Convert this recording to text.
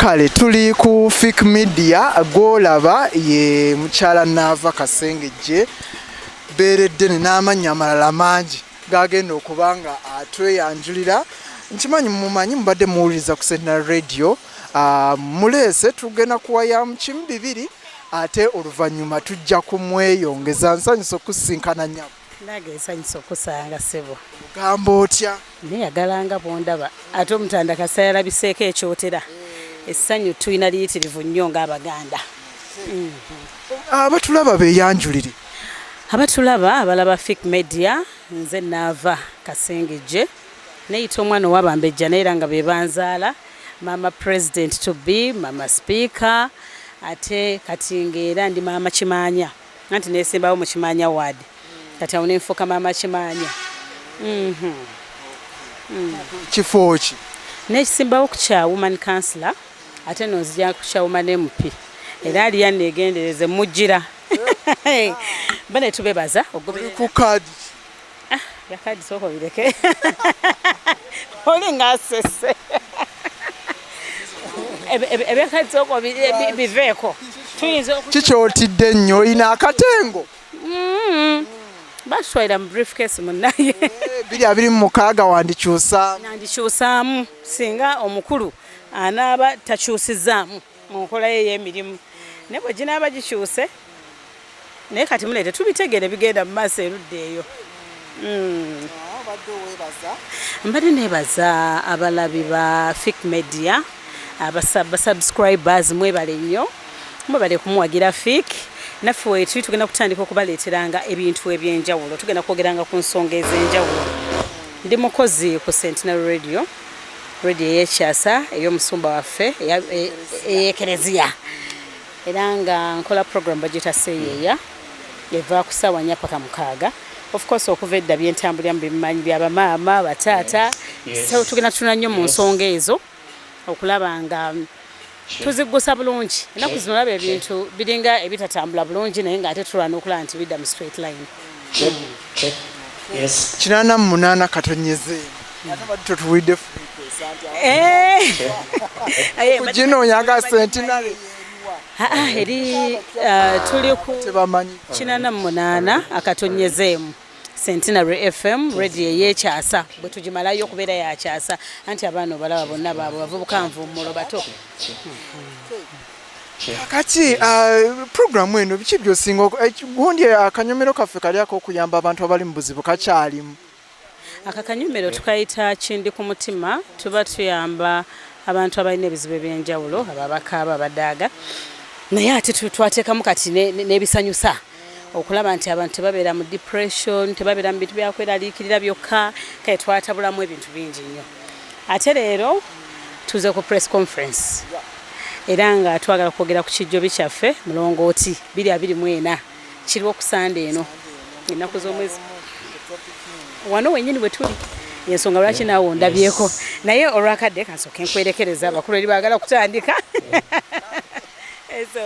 Kale tuli ku Fik Media, gwolaba ye mukyala Naava Kasengejje Beereddene n'amannya amalala mangi gagenda okuba nga atweyanjulira. Nkimanyi mumanyi, mubadde muwuliriza ku Sentinel Radio. Muleese tugenda kuwayamu kimu bibiri, ate oluvannyuma tujja kumweyongeza. Nsanyusa okusinkana, nnyabo. Nange nsanyusa okusanga, ssebo. Ogamba otya? Neyagala nga bwondaba, ate Omutanda kasa yalabiseeko ekyotera. Essanyu tulina liyitirivu nnyo ng'Abaganda. Abatulaba beeyanjulire. Abatulaba, abalaba Fik Media, nze Naava Kasengejje, neyita omwana ow'Abambejja, naye era nga be banzaala, mama president to be, mama speaker, ate kati ng'era ndi maama Kimaanya, anti nesimbawo mu Kimaanya ward, kati awo nenfuuka maama Kimaanya. Kifo ki? Nekisimbawo ku kya woman councillor, ate nonzija ku kya woman MP, era aliya negendereze mujjira bane tubebaza. Oli ku kaadi ki? Yakadi sooka obireke, oli ngaasese. Ebyakadi sooka biveeko, tuyinza Kikyotidde ennyo, olina akatengo. Batutwalira mu briefcase munnaye. 2026 wandikyusa? Nandikyusaamu singa omukulu anaaba takyusizaamu mu nkola ye ey'emirimu, naye bwe ginaaba gikyuse, naye kati muleete tubitegeere bigenda mu maaso erudda eyo. Obadde oweebaza? Mbadde neebaza abalabi ba Fik Media, abasubscribers, mwebale nnyo, mwebale kumuwagira Fik. Naffe wetuli tugenda kutandika okubaleeteranga ebintu ebyenjawulo, tugenda kwogeranga ku nsonga ez'enjawulo. Ndi mukozi ku Sentinel Radio, radio ey'ekyasa ey'omusumba waffe ey'ekereziya, era nga nkola program bagiyita Seeyeeya, eva ku ssaawa 4 paka 6. Of course okuva edda byentambuliramu bimumanyi, byabamaama, bataata, so tugenda tutuna nnyo mu nsonga ezo okulaba nga tuziggusa bulungi. Ennaku zino olaba ebintu biringa ebitatambula bulungi, naye ng'ate tulwana okulaba nti bidda mu straight line. 88 katonyeze, ate badde totuwulidde frequency anti kuginoonya nga Centenary. Ah, eri tuli ku Tebamanyi. 88 akatonyeze emu, Centenary FM radio ey'ekyasa, bwe tugimalayo okubeera yakyasa, anti abaana obalaba bonna baabwe bavubuka nvumulo bato. Kati programu eno biki byosinga gundi akanyomero kaffe kali ak'okuyamba abantu abali mu buzibu kakyalimu? Aka kanyomero tukayita Kindi ku Mutima. Tuba tuyamba abantu abalina ebizibu ebyenjawulo, abo abakaaba, abadaaga, naye ate twateekamu kati n'ebisanyusa okulaba nti abantu tebabeera mu depression, tebabeera mu bintu byakweraliikirira byokka. Kale twatabulamu ebintu bingi nnyo. Ate leero tuze ku press conference, era nga twagala kwogera ku kijjobi kyaffe Mulongooti 2024, kiriwo ku Sande eno, ennaku z'omwezi, wano wenyini bwe tuli. Ensonga lwaki naawe ondabyeko, naye olwakadde kansooke nkwerekereza abakulu eri baagala kutandika. So,